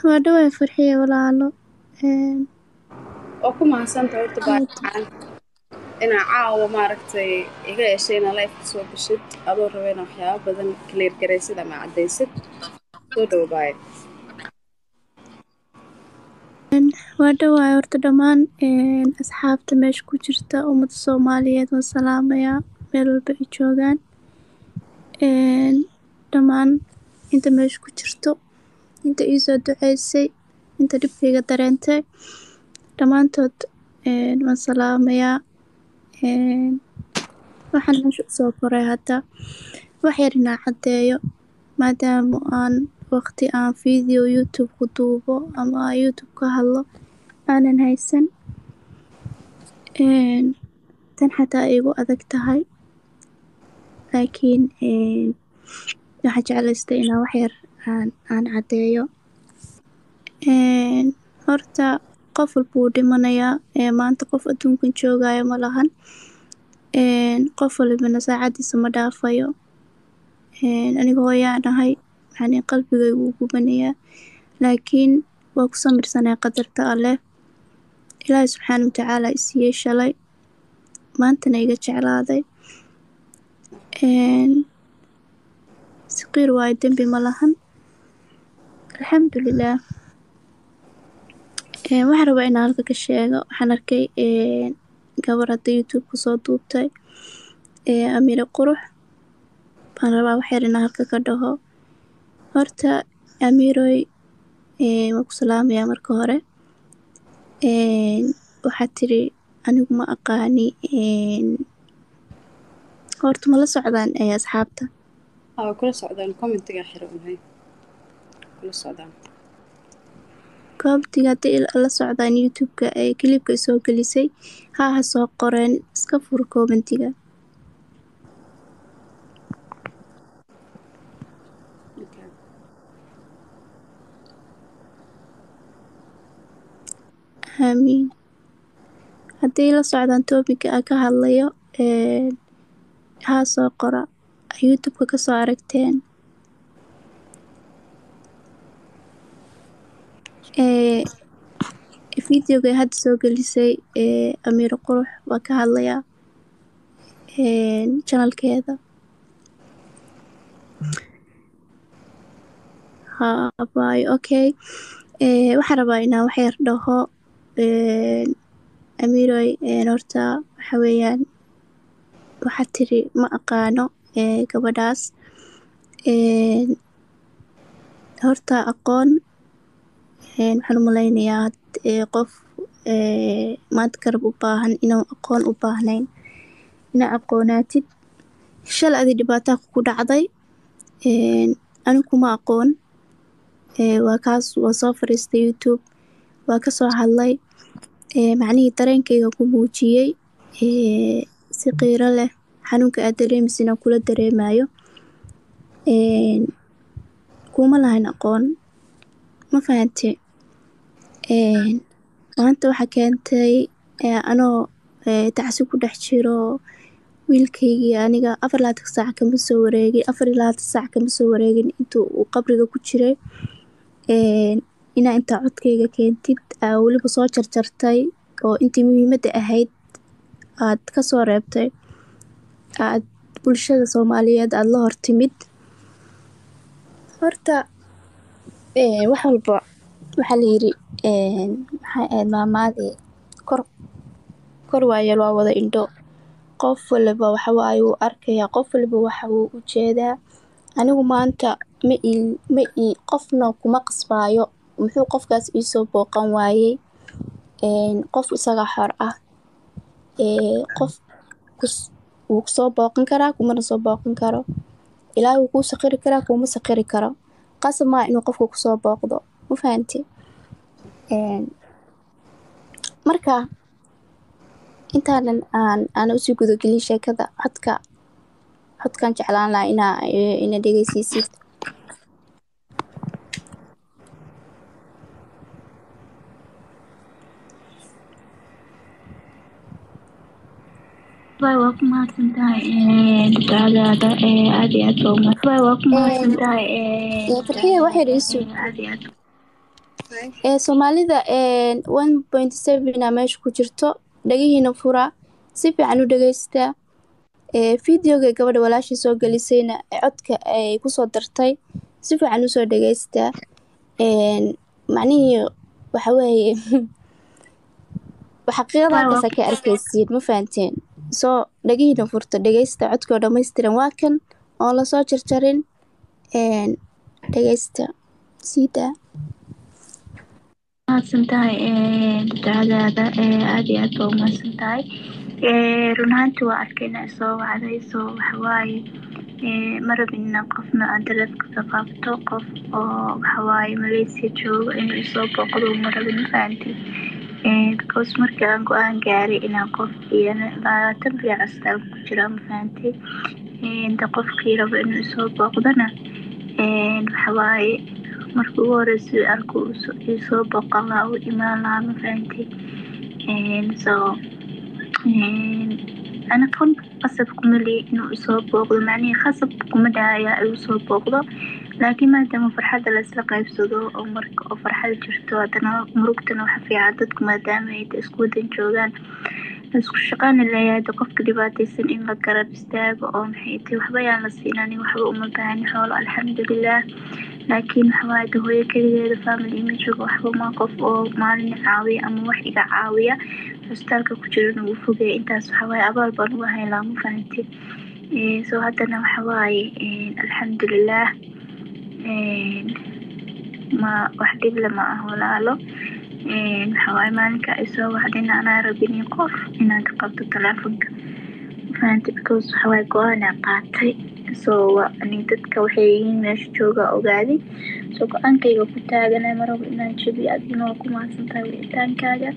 Waa dhawaay Farxiya walaalo. Oo ku mahadsantahay horta baacan inaa caawa maaragtay iga heshay inaa live soo gashid adoo raba inaa waxyaabo badan clear garaysid ama caddaysid. Soo dhawo baay. Waa dhawaay horta dhammaan asxaabta meesha ku jirta, ummadda Soomaaliyeed waan salaamayaa meel walba ay joogaan. Dhammaan inta meesha ku jirto, inta ii soo duceysay, inta dhibkayga dareentay, dhammaantood waan salaamayaa. Waxaan meesha usoo koray hadda wax yar inaan caddeeyo, maadaama aan waqti aan video YouTube ku duubo ama aan YouTube ka hadlo aanan haysan. Tan xataa ay igu adag tahay, laakiin waxaan jeclaystay inaan wax yar aan caddeeyo. Horta qof walba wuu dhimanayaa, maanta qof adduunkan joogayo ma lahan. Qof walbana saacadiisa ma dhaafayo. Aniga hooyaan ahay, yacni qalbigaygu wuu gubanayaa, laakiin waa ku samirsanaa qadarta Alleh. Ilaahay subxaana wa tacaala i siiyey shalay, maantana iga jeclaaday. Saqiir waayo, dembi ma lahan. Alxamdulilaah. Waxaan rabaa inaan halka ka sheego, waxaan arkay gabar hadda YouTube kusoo duubtay, Amiire Qurux. Baan rabaa wax yar inaan halka ka dhaho. Horta Amiiroy, waan ku salaamayaa marka hore. Waxaad tiri anigu ma aqaani. Horta ma la socdaan asxaabta? Haa, kula socdaan, commentiga xiro unhay kula socdaan. Commentiga haddii la socdaan YouTube-ka ee clipka soo gelisay, ha soo qoreen, iska fur commentiga. Okay. Aamiin. Haddii la socdaan topic aan ka hadlayo, ha soo qora YouTube-ka kasoo aragteen. Videoga hadda soo gelisay Amiire Qurux waa ka hadlayaa channelkeeda. Haa abaayo, okay. Waxaan rabaa inaan wax yar dhaho. Amiiroy, horta waxa weeyaan waxaad tiri ma aqaano gabadhaas. Horta aqoon waxaan u malaynayaa qof maanta garab u baahan inuu aqoon u baahnayn, inaa aqoonaatid. Shalay adi dhibaataa kugu dhacday, anigu kuma aqoon. Waa kaas, waa soo fariistay YouTube, waa ka soo hadlay, macnihii dareenkayga ku muujiyey si qiiro leh, xanuunka aad dareemaysid inaan kula dareemayo. Kuma lahayn aqoon, ma fahantay? Maanta waxaa keentay anoo tacsi ku dhex jiro wiilkaygii, aniga 24 saac kama soo wareegin, 24 saac kama soo wareegin intuu uu qabriga ku jiray, inaa intaa codkayga keentid aa weliba soo jarjartay oo intii muhiimadda ahayd aad ka soo reebtay, aad bulshada Soomaaliyeed aad la hortimid. Horta wax walba waxaa la yiri, maxay ahayd maamaadii, kor kor waayeel waa wada indho. Qof waliba waxa waaye wuu arkayaa, qof waliba waxa uu u jeedaa. Anigu maanta ma ii qofna kuma qasbaayo muxuu qofkaas iisoo booqan waayey. Qof isaga xor ah, qof wuu kusoo booqan karaa, kumana soo booqan karo. Ilaahay wuu kuu sakhiri karaa, kuma sakhiri karo. Qasab maa inuu qofka kusoo booqdo, ma fahanti? Marka intaanan aan usii gudagelin sheekada, codkaan jeclaan lahaa ina dhegeysiisid. Bay, waa ku mahadsantahay ducadaada, aad iyo aad baa umahadsan. Bay, waa ku mahadsantahay. Farxiya, wax yar ii sug. Aad iyo aad. Hay. Soomaalida 1.7 a meesha ku jirto, dhagihiina fura, si fiican u dhageysta. Videoga gabadha walaashii soo gelisayna, codka ay kusoo dartay si fiican usoo dhageysta. Macnihii waxa weeye xaqiiqada halkaas ka arkaysiin, ma fahanteen? Soo dhagihiina furta, dhageysta codkoo dhammaystiran, waa kan oon lasoo jarjarin. Dhageysta siidaa. Mahadsan tahay ducadaada, aad iyo aad baa umahadsan tahay. Run ahaantii waa arkay inaa soo wacday. Soo waxawaaye, ma rabin inaan qofna aan taleefanka ka qaabto, qof oo waxawaaye Malaysia joogo inuu isoo booqdo ma rabin, ma fahanti? Because markii aan go-aan gaaray inaan qof iyo 20 beri cusbitaalka ku jira, ma fahanti? Inta qofkii rabo inuu isoo booqdona, waxawaaye marka ugu horeysa arko isoo booqan lahaa, u imaan lahaa, ma fahanti? So ana qon qasab kuma lihi inuu isoo booqdo, macnihii khasab kuma dhahaya igu soo booqdo, laakiin maadaama farxadda la isla qaybsado oo marka oo farxad jirto haddana murugtana waxa fiican dadku maadaama ay isku wadan joogaan, isku shaqaana leeyahay, de qofka dhibaataysan in la garab istaago oo maxay tahay, waxba yaan la siinanin, waxba uma baahni xoolo, alxamdulilah. Laakiin waxawaaye de hooyo keligeeda, family ima joogo, waxba ma qof oo maalin caawiya ama wax iga caawiya, cusbitaalka ku jirana wuu fogeeya. Intaas waxawaaye abaal baan uga hayn lahaa, ma fahanti? So haddana waxawaaye alxamdulilah, ma wax dhible ma ah walaalo. Waxawaaye maalinka ay soo wacdina anaa rabinin qof inaan ka qabto taleefonka, fahanti? Because waxawaaye go-aanaa qaatay. So ani dadka waxay yihiin meesha jooga ogaaday, so go-aankayga ku taaganay, ma rabo inaan jabiyo. Adigna waa ku mahadsan tahay wicitaankaaga.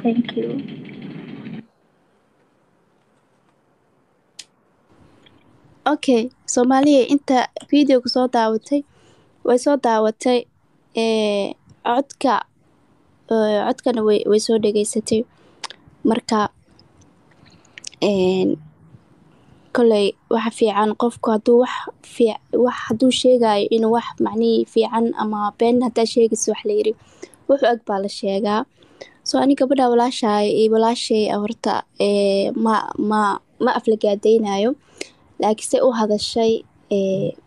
Thank you. Okay, Soomaaliya inta videoga soo daawatay way soo daawatay, codka codkana way soo dhageysatay. Marka koley waxa fiican qofku hadduu wax wax hadduu sheegayo inuu wax macnihii fiican ama been haddaa sheegayso, wax la yiri wuxuu eg baa la sheegaa. So ani gabadha walaashaay iyo walaashay horta ma aflagaadeynayo, laakiin se u hadashay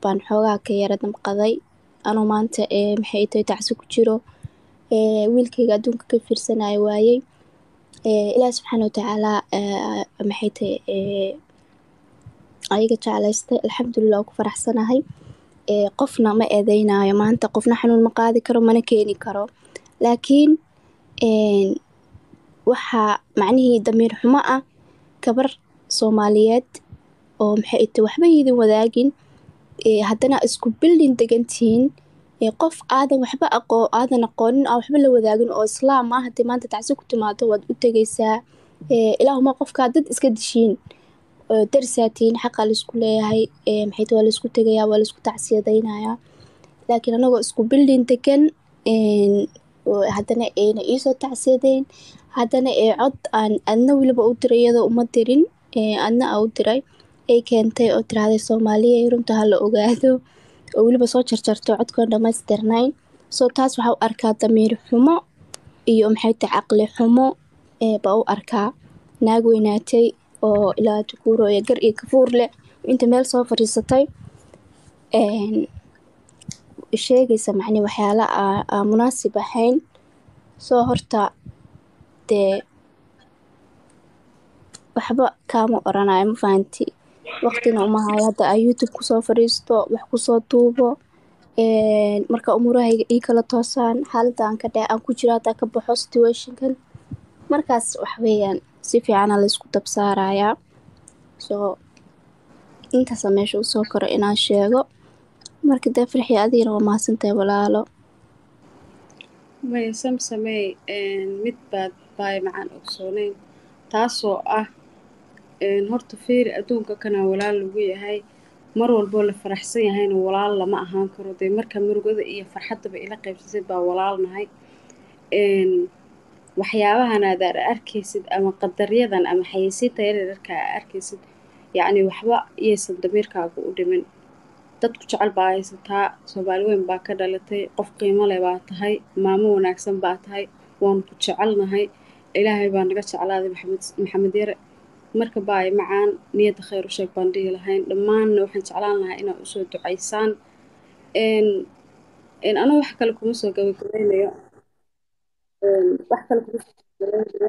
baan xoogaa ka yara damqaday. Anuu maanta maxay tahay tacsi ku jiro, wiilkayga adduunka ka fiirsanayo waayey. Ilaah subxaana watacaala maxay tahay ayaga jeclaystay, alxamdulilah, waa ku faraxsanahay. Qofna ma eedeynayo maanta, qofna xanuun ma qaadi karo mana keeni karo, laakiin waxaa macnihii damiir xumo ah gabar Soomaaliyeed oo maxay tahay waxba idin wadaagin, haddana isku building degantihiin, qof aadan waxba aqoo aadan aqoonin, aan waxba la wadaagin oo islaam ah, haddii maanta tacsi ku timaado waad u tegaysaa. Ilaahuma qofkaa dad iska dishiin oo darsaatiin, xaqa laisku leeyahay, maxay tahay waa laisku tegayaa, waa laisku tacsiyadaynayaa. Laakiin anagoo isku building degan haddana ayna iisoo tacsiyadayn, haddana ee cod aan adna weliba u diray, iyadoo uma dirin, adna aa u diray, ay keentay oo tiraahday Soomaaliya runta ha la ogaado, oo weliba soo jarjarto codkoon dhammaystirnayn. So taas waxaa u arkaa damiir xumo iyo maxay tahay caqli xumo baa u arkaa. Naag weynaatay oo ilaa tukuuro iyo gar iyo kafuur leh inta meel soo fadhiisatay sheegaysa macni waxyaala aa munaasib ahayn. Soo horta dee waxba kaama oranayo, ma fahanti? Waqtina uma hayo hadda aa YouTube kusoo fadhiisto wax kusoo duubo. Marka umuurahayga ii kala toosaan, xaaladda aan ka dhe aan ku jiro haddaa ka baxo situationkan, markaas wax weeyaan si fiicana la isku dab saarayaa. So intaasa meesha usoo koro inaan sheego. Marka dee Farxi, adigana waa mahadsantahay walaalo. Maya Samsamey, mid baad baay macaan ogsooneyn, taasoo ah horta fiiri, adduunka kana walaal lagu yahay, mar walboo la faraxsan yahayna walaal lama ahaan karo. Dee marka murugada iyo farxaddaba ila qaybsatay baa walaal nahay. Waxyaabahan aad arkaysid ama qadaryadan ama xayeysiinta yaryarka aad arkaysid, yacni waxba iyaysan damiirkaaga u dhimin. Dadku jecel baa haysataa, Soomaali weyn baa ka dhalatay, qof qiimo leh baa tahay, maamo wanaagsan baa tahay, waanu ku jecelnahay. Ilaahay baa naga jeclaaday Maxamed Yare. Marka baay macaan, niyadda khayr u sheeg baan dhihi lahayn. Dhammaanna waxaan jeclaan lahaa inaad usoo ducaysaan. Anigu wax kale kuma soo gabagabaynayo. Wax kale kuma soo gabagabaynayo.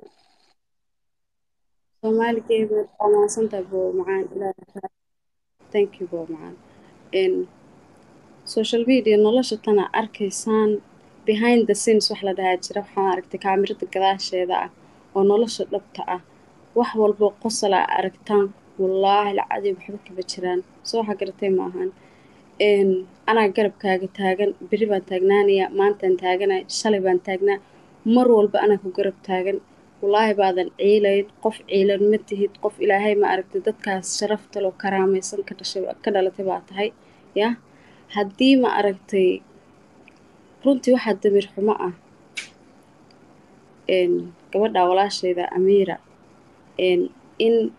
Soomaali Gamer, waa mahadsantahay boo macaan. Ilaahay, thank you boo macaan. Social media nolosha tana arkaysaan, behind the scenes wax la dhahaa jira. Waxaan aragtay kaamirada gadaasheeda ah oo nolosha dhabta ah. Wax walbo qosol aa aragtaan, wallaahi alcadiim, waxba kama jiraan. Soo waxa garatay ma ahan. Anaa garabkaaga taagan, beri baan taagnaanaya, maantaan taaganay, shalay baan taagnaa, mar walba anaa ku garab taagan. Wallaahi baadan ciilayn, qof ciilan ma tihid. Qof Ilaahay ma aragtay dadkaas sharafta loo karaamaysan ka dhashay, ka dhalatay baa tahay. Ya haddii ma aragtay, runtii waxaa damiir xumo ah gabadha walaashayda Amiira in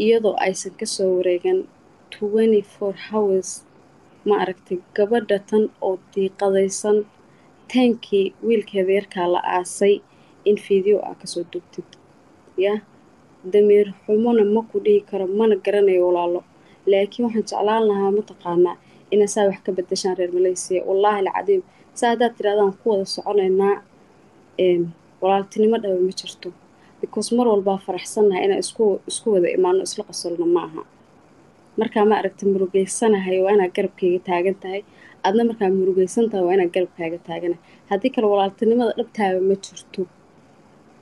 iyadoo aysan kasoo wareegan 24 hours, ma aragtay, gabadha tan oo diiqadaysan taankii wiilkeeda yarkaa la aasay in video aa kasoo dugtid. Ya damiir xumona ma ku dhihi karo, mana garanayo walaalo, laakiin waxaan jeclaan lahaa, mataqaanaa, inay saa wax ka bedeshaan reer Malaysia. Wallaahi alcadiim, saa haddaad tirahdaan ku wada soconaynaa, walaaltinimo dhaba ma jirto, because mar walbaa faraxsannahay inaan isku wada imaano, isla qosolno ma aha. Markaa ma aragta murugeysanahay waa inaad garabkayga taagan tahay, adna markaa murugeysan tahay waa inaad garabkaaga taaganahay. Haddii kale walaaltinimada dhabtaaba ma jirto.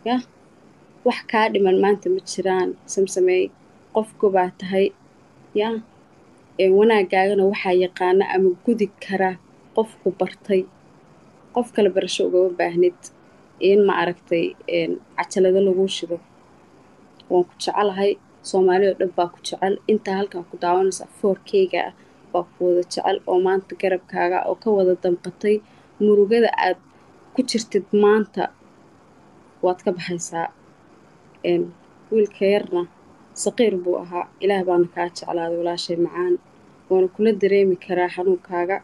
Ya wax kaa dhiman maanta ma jiraan. Samsameey, qof gobaa tahay. Ya wanaagaagana waxaa yaqaana ama gudi kara qofku bartay. Qof kale barasho ugama baahnid in ma aragtay cajalado laguu shido. Waan ku jecelahay, Soomaali oo dhan baa ku jecel. Intaa halkan ku daawanaysa 4K-ga ah baa ku wada jecel oo maanta garabkaaga oo ka wada damqatay murugada aad ku jirtid. Maanta waad ka baxaysaa. Wiilka yarna saqiir buu ahaa. Ilaah baana kaa jeclaaday, walaashay macaan, waana kula dareemi karaa xanuunkaaga.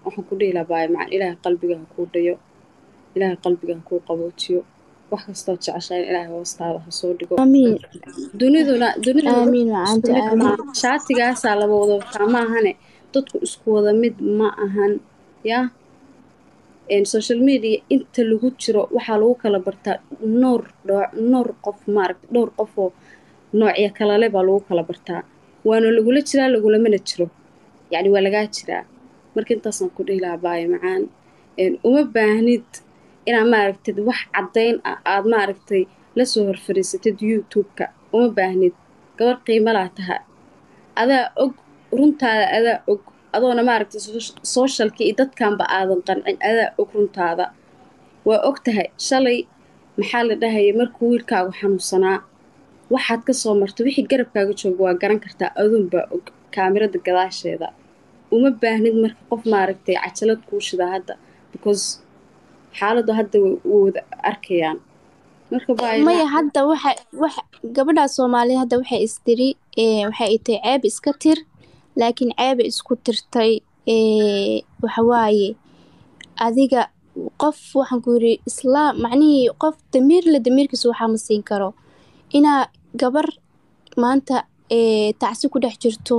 Waxaan ku dhihi lahaa, baay macaan, Ilaahay qalbiga ha kuu dhayo, Ilaahay qalbiga ha kuu qaboojiyo. Wax kastoo jeceshahay Ilaahay hoostaada ha soo dhigo. Aamiin. Duniduna Aamiin isku macaanta. mid Aamiin. maaha. Shaatigaasaa laba wada wataa ma ahane, dadku isku wada mid ma ahan. Ya social media inta lagu jiro waxaa lagu kala bartaa noor noor qof, maaragta, dhowr qof oo noocyo kalale baa lagu kala bartaa. Waana lagula jiraa, lagulamana jiro, yacni waa lagaa jiraa. Marka intaasaan ku dhihi lahaa, baaya macaan. Uma baahnid inaad maaragtid wax caddayn ah aad maaragtay la soo horfariisatid YouTube-ka, uma baahnid. Gabar qiimo laa taha, adaa og runtaada, adaa og adoona maaragtay socialka iyo dadkanba aadan qancin, adaa og runtaada, waa og tahay. Shalay maxaa la dhahayay markuu wiilkaagu xanuunsanaa waxaad ka soo martay, wixii garabkaaga jooga waa garan kartaa, aduun baa og kaamirada gadaasheeda. Uma baahnid marka qof maaragtay cajalad kuu shidaa hadda, because xaaladdu hadda way wada arkayaan. Marka baay Maya, hadda waxa gabadha Soomaaliya hadda waxay istiri waxay ay tahay ceeb iska tir, laakiin ceeb isku tirtay. Waxa waaye adiga qof, waxaan ku yiri islaam, macnihii qof damiir la damiirkiisa waxaa ma siin karo inaa gabar maanta tacsi ku dhex jirto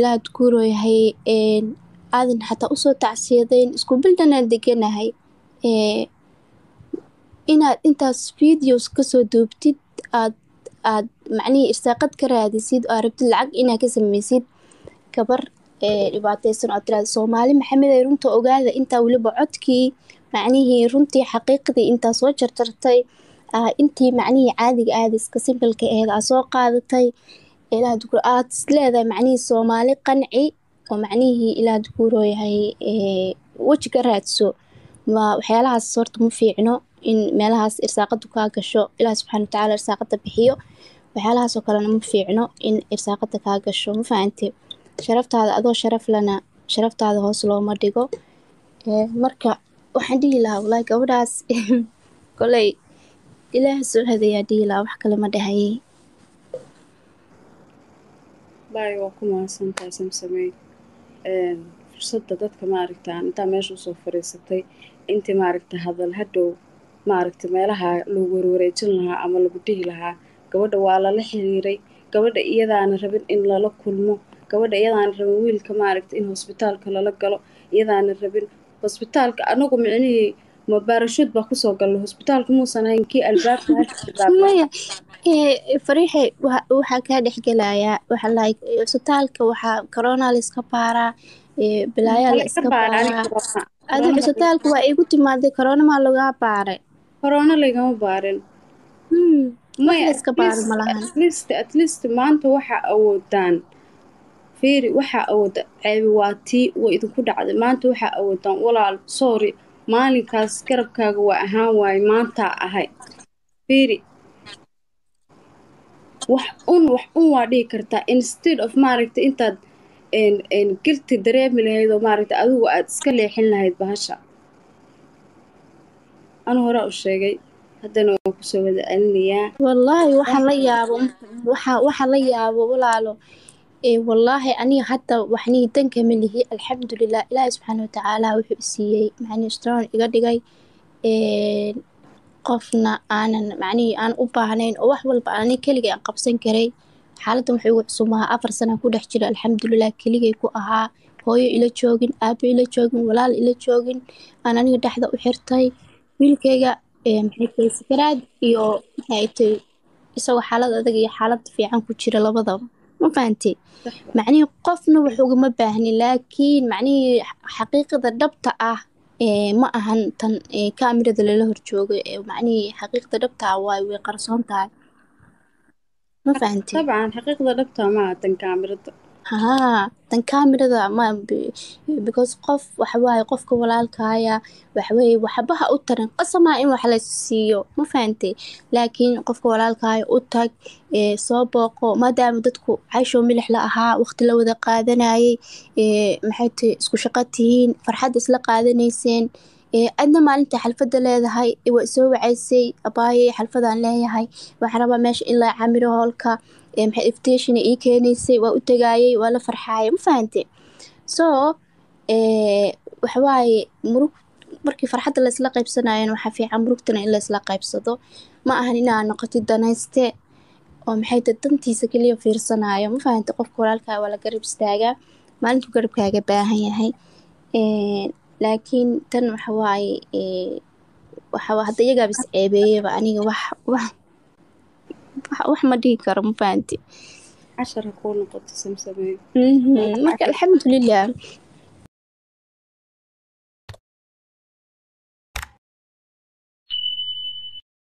laad guuroyahay aadan xataa usoo tacsiyadayn, isku bildanaan deganahay, inaad intaas videos kasoo duubtid, aad macnihii irsaaqad ka raadisid oo aad rabtid lacag inaad ka sameysid gabar dhibaateysan oo tiraahdo Soomaali Maxamed ay runta ogaada, intaa weliba codkii macnihii runtii xaqiiqdii intaa soo jarjartay, intii macnihii caadiga aad iska simple-ka ahayd aa soo qaadatay, ilaah dukur aad is leedahay macnihii Soomaali qanci oo macnihii ilaah dukuurooyahay weji ka raadso. Ma waxyaalahaas horta ma fiicno in meelahaas irsaaqadu kaa gasho. Ilaah subxaana watacaala irsaaqada bixiyo, waxyaalahaas oo kalena ma fiicno in irsaaqada kaa gasho. Ma fahante? Sharaftaada adoo sharaf lana, sharaftaada hoos looma dhigo. Marka waxaan dhihi lahaa, wallaahi gabadhaas koley Ilaah soo hadayaa dhihi lahaa, wax kale ma dhahayay. Baay, waa ku mahadsantahay Samsamey. Fursadda dadka maaragta aan intaa meesha usoo fariisatay, intii maaragta hadal hadhow maaragta meelaha lagu warwareejin lahaa ama lagu dhihi lahaa gabadha waa lala xiriiray, gabadha iyadaana rabin in lala kulmo, gabadha iyadaana rabin wiilka maaragta in hosbitaalka lala galo, iyadaana rabin hosbitaalka. Anagu micnihii ma baarashuud baa kusoo galno hosbitaalka? Muusan ahayn kii albaabka albaabka. Maya, Fariixe, waxaa kaa dhexgelayaa waxa like isbitaalka waxaa corona la iska baaraa, balaayaa la Hala iska iska baara aniga baaraa. Corona Adi corona isbitaalka waa igu timaaday, corona maa lagaa baaray? Corona laygama baarin. Wax Maya, la at iska baaro least ma lahan. At least maanta waxaa awoodaan, fiiri, waxaa awooda, ceebi waa tii way idinku dhacday. Maanta waxaa awoodaan, walaal sorry, maalinkaas garabkaaga waa ahaan waaye, maantaa ahay. Fiiri, wax un waa dhihi kartaa instead of maaragta intaad en guilty dareemi lahayd oo maaragta adigu aad iska leexin lahayd bahasha. Anu horaa u sheegay, haddana waan kusoo wada celinayaa. Wallaahi waxa la yaabo, waxa la yaabo walaalo, wallaahi aniga hadda waxnii danka ma lihi, alxamdulilah. Ilaahi subxaana watacaala wuxuu i siiyey macnii strong iga dhigay, qofna aanan macnihii aan u baahnayn oo wax walba ani keligay aan qabsan karay. Xaaladdan waxay igu cusubahaa 4 sana ku dhex jira, alxamdulilah, keligay ku ahaa, hooyo ila joogin, aabo ila joogin, walaal ila joogin, aan aniga dhexda u xirtay wiilkayga. Maxay tahay sakaraad iyo maxay tahay isagoo xaalad adag iyo xaalad fiican ku jira labadaba, ma fahantay? Sax. Macnihii qofna wax ugama baahni, laakiin macnihii xaqiiqada dhabta ah ma ahan tan kaamirada lala horjoogo. Macnihii xaqiiqda dhabta ah waay way qarsoon tahay, ma fahantay? Dabcan, xaqiiqda dhabta maaha tan kaamirada. Haa, tan kaamirada ma, because qof waxa waaye qofka walaalkaaya waxaweye waxba ha u tarin, qasamaa in wax la siiyo, ma fahantay? Laakiin qofka walaalkaaya u tag, soo booqo, maadaama dadku cayshow milix la ahaa, waqti la wada qaadanayay, maxay tahay, isku shaqo tihiin, farxad isla qaadanayseen. Adna maalinta xalfadda leedahay waa soo wacaysay, abaaye xalfadaan leeyahay, waxaan rabaa meesha in la camiro hoolka, maxay invitation ii keenaysay, waa u tagaayay, waa la farxaayay, ma fahantay? So waxawaaye murug markii farxadda laysla qaybsanayana waxaa fiican murugtana in laysla qaybsado. Ma ahan inaa noqotid danayste oo maxay tahay dantiisa keliya fiirsanayo, ma fahantay? Qofka walaalkaa waa la garab istaagaa maalintuu garabkaaga baahan yahay. Laakiin tan waxa waaye waxa hadda iyagaaba is ceebeeyaba, aniga wax ma dhihi karo, ma fahanti? Cashar ha kuu noqoto, Samsamey. Marka alxamdulilah.